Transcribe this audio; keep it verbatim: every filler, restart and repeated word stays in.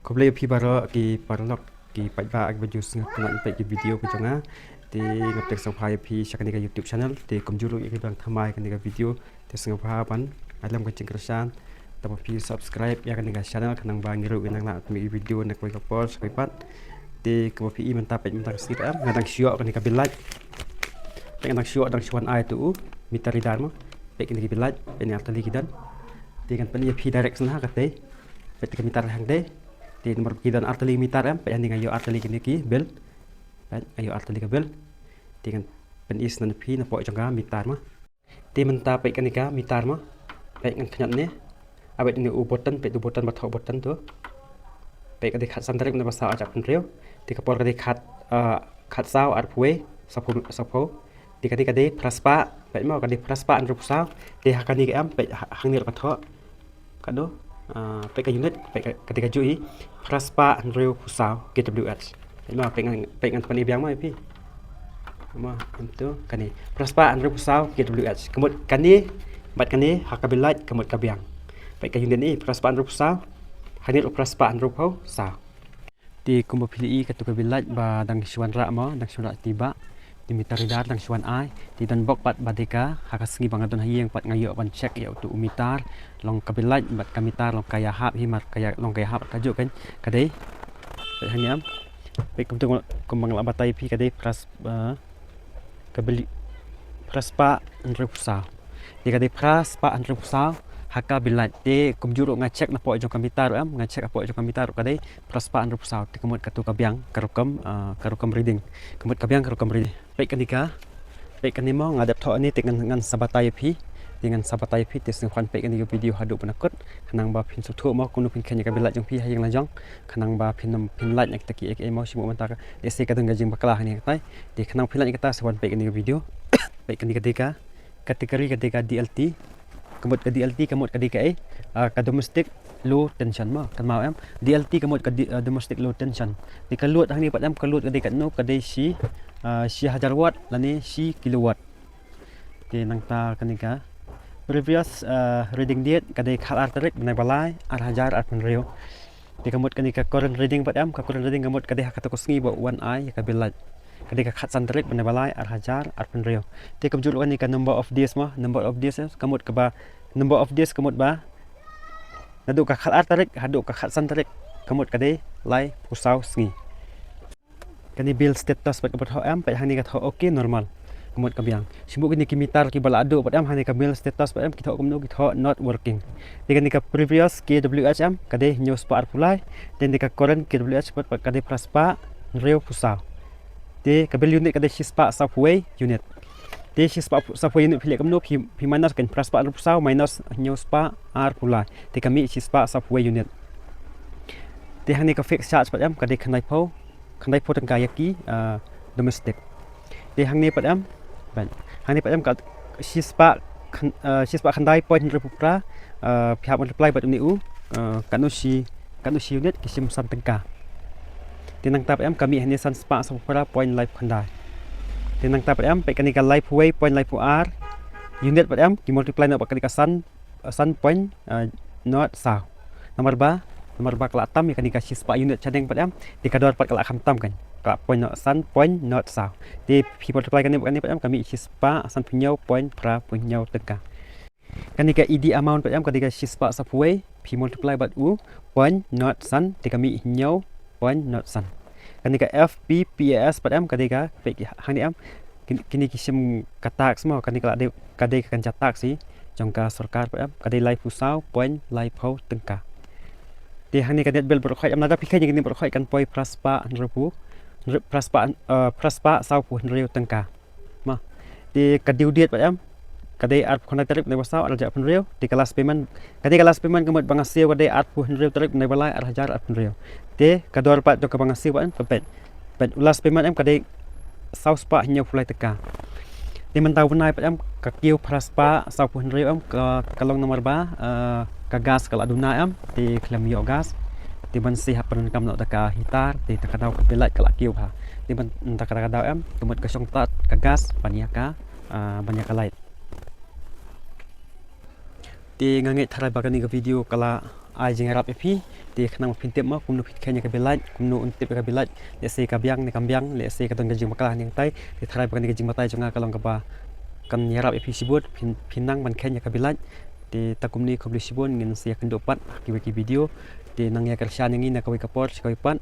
Khublei ïa phi baroh ki paralok ki paidbah kiba ju sngewtynnat peit ki video ka jong nga. Te nga pdiang sngewbha ïa phi sha kane ka YouTube channel. Te kumjuh ruh ïa kiba dang thymmai kane ka video, te sngewbha ban ai lem ka jingkyrshan, te ba phi subscribe ïa kane ka channel khnang ba ngi ruh ngin nang lah ban pynmih video na kawei ka por sha kawei pat. Te kaba phi i mynta, peit mynta ka sngi pat em, nga dang shu ïoh kane ka bill light. Peit nga dang shu ïoh, dang shu wan ai tu u meter reader mo. Peit kine ki bill light, peit kine ar tylli ki don. Te ngan pyni ïa phi direct shen ha katei. Peit ka meter hangtei. Te namar ki don ar tylli meter em, peit hangne nga ïoh ar tylli kine ki bill. Peit nga ïoh ar tylli ka bill. Te ngan pyni shen ïa phi napoh jong ka meter mo. Te mynta peit kane ka meter mo. Peit ngan khñiot ne. Ah, peit une u button, peit u button ba thoh button tu. Peit ka dei khatsan tarik bnai ba saw arhajar arphew hynriew. Te ka por ka dei khat, ah, khatsaw arphew wei, sawphew, sawphew. Te kane ka dei phra spah, peit mo, ka dei phra spah hynriewphew saw. Te ha kane ka em, peit ha, hangne ruh ka thoh. Ka dei, ah, peit ka unit, peit ka, ka dei kajuh hi. Phra spah hynriewphew saw K W H. Peit mo, peit ngan, peit ngan pyni biang mo ïa phi. Mo, em tu, kane. Phra spah hynriewphew saw K W H. Ka mut kane bad kane ha ka bill light ka mut ka biang. Peit ka unit ne, phra spah hynriewphew saw. Hangne ruh phra spah hynriewphew saw. Te kumba phi la i, katu ka bill light ba dang shu wanrah mo, dang shu wanrah tibah. Te meter reader dang shu wan ai. Te don bok pat ba dei ka, ha ka sngi ba nga don ha ïing pat nga ïoh ban check ïa utu u meter. Long ka bill light bad ka meter long ka ïahap hi, mar ka ïa, long ka ïahap kajuh kan, ka dei. Peit hangne em. Peit kumtu kumba nga la batai ïa phi, ka dei phra s-, ah, ka bill, phra spah hynriewphew saw. Te ka dei phra spah hynriewphew saw ha ka bill light. Te kumjuh ruh nga check napoh jong ka meter ruh em, nga check napoh jong ka meter ruh ka dei phra spah hynriewphew saw. Te ka mut katu ka biang ka rukom, ah, ka rukom reading. Ka mut ka biang ka rukom reading. Peit kane ka, peit kane mo, nga dep thoh ne, te ngan, ngan sa batai ïa phi. Te ngan sa batai ïa phi, te sngewbha peit kane ka video haduh ban da kut. Khnang ba phin sngewthuh mo kumno phin kheiñ ïa ka bill light jong phi ha ïing la jong. Khnang ba phin, phin lait na kita kiei kiei mo, shim mynta ka. Te sa ka don ka jingbakla hangne katai. Te khnang phin lait na kata, sngewbha peit kane ka video. Peit kane ka dei ka category, ka dei ka D L T. Ka mut ka D L T ka mut ka dei kaei? Ah, ka domestic low tension mo, kynmaw em. D L T ka mut ka di-, ah, domestic low tension. Te ka load hangne pat em, ka load ka dei katno, ka dei shi, ah, shi hajar watt lane shi kilowatt. Te nangta kane ka previous, ah, reading date ka dei khatar tarik bnai ba lai arhajar arphew hynriew. Te ka mut kane ka current reading pat em, ka current reading ka mut ka dei ha katu ka sngi ba u wan ai ïa ka bill light. Ka dei ka khatsan tarik bnai ba lai arhajar arphew hynriew. Te kumjuh ruh kane ka number of days mo, number of days, eh, ka mut kaba, number of days ka mut ba naduh ka khatar tarik haduh ka khatsan tarik, ka mut ka dei laiphew saw sngi. Kane bill status pat kaba thoh em, peit hangne ka thoh okay, normal. Ka mut ka biang. Shim kine ki meter kiba la duh pat em, hangne ka bill status pat em, ki thoh kumno, ki thoh not working. Te kane ka previous K W H em, ka dei hynñiew spah arphew lai. Te kane ka current K W H pat, pat ka dei phra spah hynriewphew saw. Te ka bill unit ka dei shi spah sawphew wei unit. Te shi spah sawphew wei unit phi leh kumno, phi, phi minus kan, phra spah hynriewphew saw minus hynñiew spah arphew lai. Te ka mih shi spah sawphew wei unit. Te hangne ka fixed charge pat em, ka dei khyndaiphew, khyndaiphew tyngka ïa ki, ah, domestic. Te hangne pat em, ban. Hangne pat em ka shi spah khyn-, ah, shi spah khyndai point hynriewphew phra, ah, phi hap multiply bad une u, ah, katno shi, katno shi unit, ki shim san tyngka. Te nangta pat em ka mih hangne san spah sawphew phra point laiphew khyndai. Te nangta pat em, peit kane ka laiphew wei point laiphew ar unit pat em, ki multiply noh bad kane ka san, san point, ah, not saw. Namar ba, namar ba ka la tam ïa kane ka shi spah unit shadeng pat em, te ka dor pat ka la kham tam kan. Ka la point not, san point not saw. Te phi multiply kane bad kane pat em, ka mih shi spah sanphew hynñiew point phraphew hynñiew tyngka. Kane ka E D amount pat em, ka dei ka shi spah sawphew wei, phi multiply bad u point not san, te ka mih hynñiew point not san. Kane ka F P P A S pat em, ka dei ka, peit hangne em, kin-, kine ki shim ka tax mo, kane ka la dei, ka dei ka kynja tax hi jong ka sorkar pat em, ka dei laiphew saw point laiphew tyngka. Te hangne ka net bill baroh khoit em, lada phi kheiñ ïa kine baroh khoit kan poi phra spah hynriewphew, hynriew, phra spah, eh, phra spah sawphew hynriew tyngka. Mo. Te ka due date pat em, ka dei arphew khyndai tarik bnai ba saw arhajar arphew hynriew. Te ka last payment, ka dei ka last payment ka mut ba nga siew ka dei arphew hynriew tarik bnai ba lai arhajar arphew hynriew. Te ka dor pat jong kaba nga siew pat em, ka peit. Peit u last payment em ka dei saw spah hynñiewphew lai tyngka. Te mynta u bnai pat em ka kiew phra spah sawphew hynriew em, ka, ka long namar ba, eh, ka gas ka la duna em, te khlem ïoh gas. Te ban sih hap pyndonkam noh da ka heater, te ta ka daw ka bill light ka la kiew bha. Te ban, ta ka, ta ka daw em, ka mut ka shong tad ka gas ban ïa ka, ah, ban ïa ka light. Te nga ngeit tharai ba kane ka video ka la ai jingïarap ïa phi. Te khnang ba phin tip mo kumno phin kheiñ ïa ka bill light, kumno un tip ïa ka bill light, lehse ka biang ne kam biang, lehse ka don ka jingbakla ne kam. Te tharai ba kane ka jingbatai jong nga ka long kaba kan ïarap ïa phi shibun, phin, phin nang ban kheiñ ïa ka bill light. Te tang kumne, khublei shibun, ngin sa ïakynduh pat ha kiwei ki video. Te nang ïa kyrshan ïa ngi na kawei ka por sha kawei pat.